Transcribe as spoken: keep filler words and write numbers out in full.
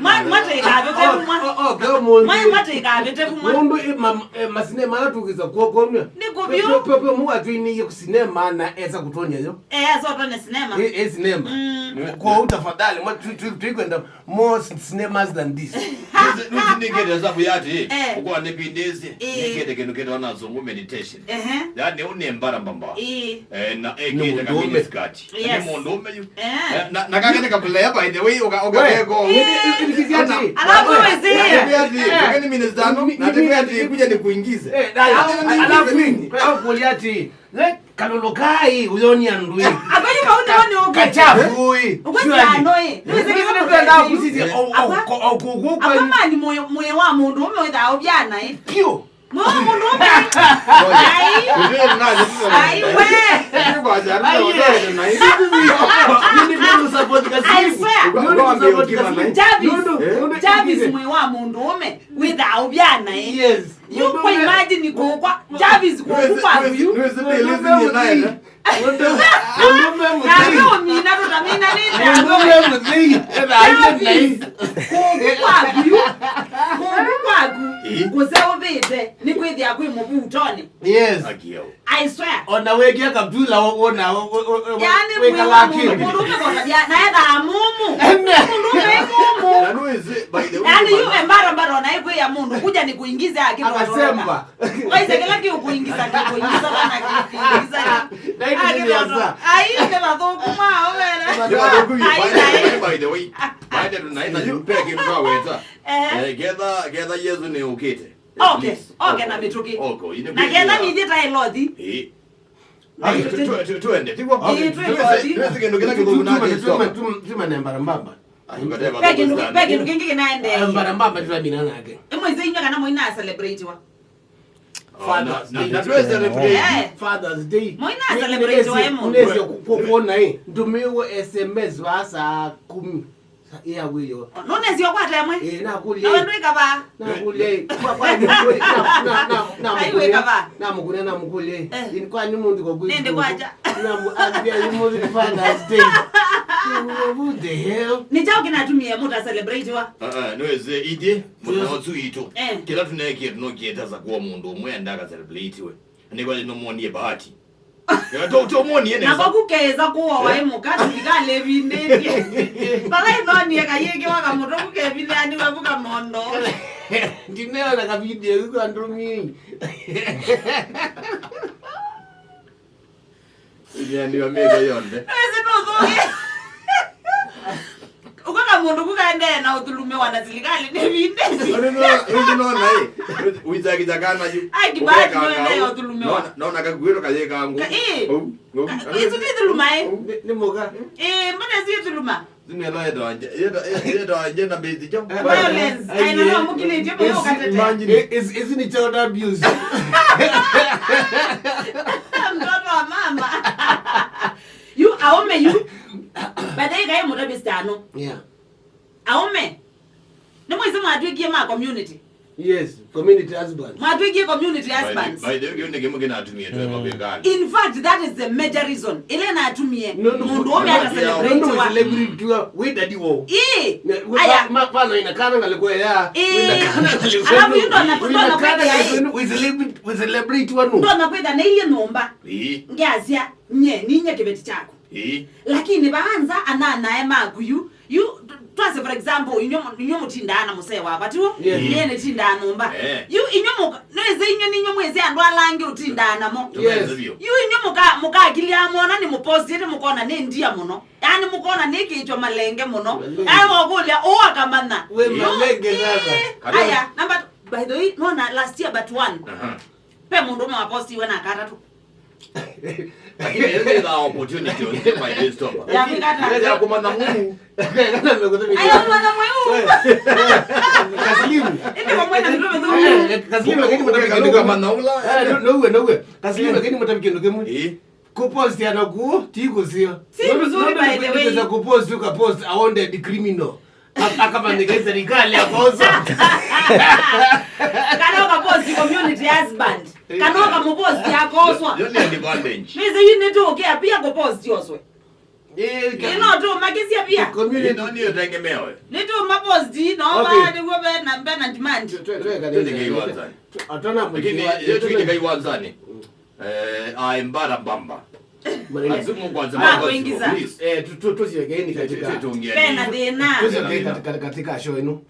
Mwa-, mwatĩkavĩte vumwa. Mwa-, mwatĩkavĩte vumwa. Nũndũ ĩ ma-, ĩ masinema ala tũkĩsa kuokonw'a. Nĩ kũvyũ. Pe, pe, pe, mũu atwinĩie sinema na esa kũtwony'a yo. Eh, esa ũtwony'a sinema. Ĩ, ĩ sinema. Mm. Kwoou tafadhali, mwa-, twi-, twi-, twikwenda more cinemas than this. Nĩsĩ nĩngĩte sabu ya atĩ, eh, ũkwa nĩvindĩsye, eh, nĩngĩte kĩndũ kĩtawa na Zungu meditation. Ehe. Yaani, ũu nĩ mbara mbamba. Ĩĩ. Eh, na ekĩte kamini skati. Yes. Nĩ mũndũũme yu. Eh. Eh, na, na kake nĩ kapulea, by the way, ũka-, ũka-, weko. Ĩĩ. Ĩĩ. Alafu wĩsĩ. Atembea ati, eh, kake nĩ minutes tano, na atembea ati, kuja nikuingize. Eh, dai, alafu, alafu kũlia ati, we, kalolokai, ũyoni andũ ĩ. Akoyu maũndũ nĩ ũkũ. Kachafu ĩ. Ũkwenda ano ĩ. Nĩ wĩsĩ kĩndũ nĩ kwenda kusisi, eh, o, o, o, o, o, o, o, mani mwĩ, mwĩ wa mũndũ, ũme wĩthaa ũbyana ĩ. Pio. Mũndũ, mũndũ ũmwe. Ai. Ai, we. I swear. Jarvis, Jarvis, mwĩ wa mũndũ ũme wĩthaa ũbyana ĩ. Yes. Yu kwa imagine kũkwa, Jarvis kũkwa kwaku yu. Mũndũme mũthei. Nawe ũmina tũtamina nĩ ndawe. Mũndũme mũthei. Jarvis, kũkwa kwaku yu. Kũkwa kwaku. Ĩĩ. Kũseũvĩte nĩ kwĩthĩa kwĩ mũvutonĩ. Yes. Akiao. I swear. Ona wĩkĩa kaptula wona. Yaani, wĩkala mũndũ, kĩndũ. Mũndũme kona bia, na ethaa mumu. Ene. Mũndũme mumu. Na nũĩsĩ, by the way, yaani, yu embara mbara ona ĩkwĩa mũndũ, kuja nikuingize akitoroka. Akasemba. Waise kila kiukuingiza, kiukuingiza, bana, kiukuingiza. Na hivi ni biasa. Ai, nĩ mathũku mao, wena. Nĩ mathũku, by the way, by the way. By the way, na, na yu peke ndo weta. Eh. Eh, getha, getha Yesu nĩ ũkĩte. Okay, okay, na mĩtũkĩ. Okay, ine. Na getha nithiĩ ta Elothi. Eh. Ai, tu-, tu-, tu-, tuende, tiguo? Okay, tuende. Tuende. Tuende kĩndũ kĩla kĩthũku na tu-, tu-, tu-, tu-, tuma nembara mbamba. Ai, pe kĩndũ, pe kĩndũ kĩngĩ kĩnaendeea. Mbara mbamba tũramina nake. Ĩmwe ize inywa kana mũina celebrate wa. Oh, na, na, na twe celebrate. Eh. Father's Day. Mũina celebrate wa ĩmwe. Nĩsĩ kuona ĩ, ndũmĩwe S M S wa saa kumi. Sa-, ĩya wĩyo. Nũnesi ũkwata ĩmwe? Ĩĩ, nakũlya. Nawe ndwĩka vaa? Nakũlya ĩ. Kwa, kwa, na, na, na, na, ai, wĩka vaa? Namũkũlya, namũkũlya ĩ. Eh. Ĩĩ, kwani mũnthĩ kwa kwĩ nĩndĩ kwacha. Namu-, ambia yu mũnthĩ Father's Day. What the hell? Nĩ kyaũ kĩnatumie mũta celebrate wa? Ah, ah, nĩwĩsĩ ithyĩ, mũthenya ũsu witũ. Eh. Kĩla tũneekie, tũnokie tasa kwa mũndũ ũmwe enda aka celebrate we. Nĩkwa nĩmwonie bahati. Ĩla to, to mwonie nesa. Nako kũkesa kũwa waĩ mũka, silikalĩ ĩvindĩtye. Pala ĩnonie kayĩkĩwa kamũtũ kũkevinĩaniwe vuka mondo. Ndineona kavideo ĩu kwa ndũmi. Inyaniwa mĩthe yonthe. Ese no thũke. Ũkwaka mũndũ kũkaendee na ũthulume wa na silikalĩ nĩ vindĩsi. Ũndũ no, ũndũ no naĩ. Wĩthakĩtha kana yu. Ai, kibati no ende ya ũthulume wa. Nona, nona kakuĩro kayĩka ngũ. Ka-, ĩ. Ũu, ũu. Ka-, ĩsu ti thuluma, ĩ. Ũu. Nĩ, nĩ mũka. Ĩ, mbona si thuluma? Zimela yeto anje, yeto, yeto anje na bezi jo. Violence. Ai, ai, no, no, mũkilĩtio, mũyũkatete. Imagine. Ĩ-, ĩsu, ĩsu nĩ child abuse. Mtoto wa mama. Yu, aũme yu. By the way, kaĩ mũtavĩ sitano. Yeah. Aũme. Nĩmwĩsĩ mwatw'ĩkie ma community. Yes, community husband. Mwatw'ĩkie community husbands. By the, by the way, nĩ kĩmwe kĩnatumie twe mavĩkani. In fact, that is the major reason. Ĩla natumie mũndũ ũme ata celebrate wa. Nũndũ celebrity wa, wĩ daddy wao. Ĩĩ. Aya. Vana ina kana ngalĩko ya. Ĩĩ. Wĩna kana ngalĩko. Alafu yu ndona, ndona kwĩthĩa ĩ. We celebrate, we celebrate wa nũ? Ndona kwĩthĩa nĩ iye nyũmba. Ĩĩ. Ngeasya, nye, ninye kĩveti kyaku. Ĩĩ. Lakini vaanza ananae maku yu, yu, t-, twase for example, inyuĩ mu-, inyuĩ mũtindaa na mũsee wakwa, tiw'o? Yes. Ĩĩ. Nĩnĩtindaa nyũmba. Eh. Yu inyuĩ mũka-, nĩwĩsĩ inyuĩ ninyuĩ mwĩsĩ andũ ala angĩ ũtindaa namo. Yes. Yu inyuĩ mũka-, mũkakilya mwona nĩ mũpostĩte mũkona nĩ ndia mũno. Yaani mũkona nĩ kĩtwa malenge mũno. Malenge. Yaani wakũlya ũũ akamanya. We malenge sasa. Ĩĩ. Aya, number, by the way, nona last year but one. Aha. Pe mũndũ ũmwe wapostiwe na katatũ. Lakini ĩyo nĩ opportunity on by this top. Ya kwĩkata. Ndio ya kũmanya mũu. Ayo, mwana mweu. Kaslimu. Ende kwa mwana mtoto mzuri. Eh, Kaslimu, lakini mtabi kĩndũ kĩmwe. Kũmanya ũla. Eh, no, no, no. Kaslimu, lakini mtabi kĩndũ kĩmwe. Eh. Kũpostiana kũu ti kũseo. Si mzuri, by the way. Kũpost, ukapost a wanted criminal. Ak-, akamanyĩka ĩ serikali akoswa. Kana ũkapost community husband. Kana ũkamũpost akoswa. Yo, yo nĩ advantage. Mĩsĩ yu nĩtũũkĩa pia kũpost oswe. Eh, ka- Ino tumakisya pia. Community. Ino niyo tegemewe. Nitumaposti no Okay. ba niguo be na be na demand. Twe- twe- twe- Twende kĩwanzanĩ. Atona Lakini mũkiwa- yetu ĩndĩ kĩwanzanĩ. Eh, ai mbara mbamba. Marina. Azimu kwanza Ah, mbamba kuingiza. Please. Eh, tu- tu- tusiwekeni katika Bena thĩna. tusiwekeni katika katika show ino.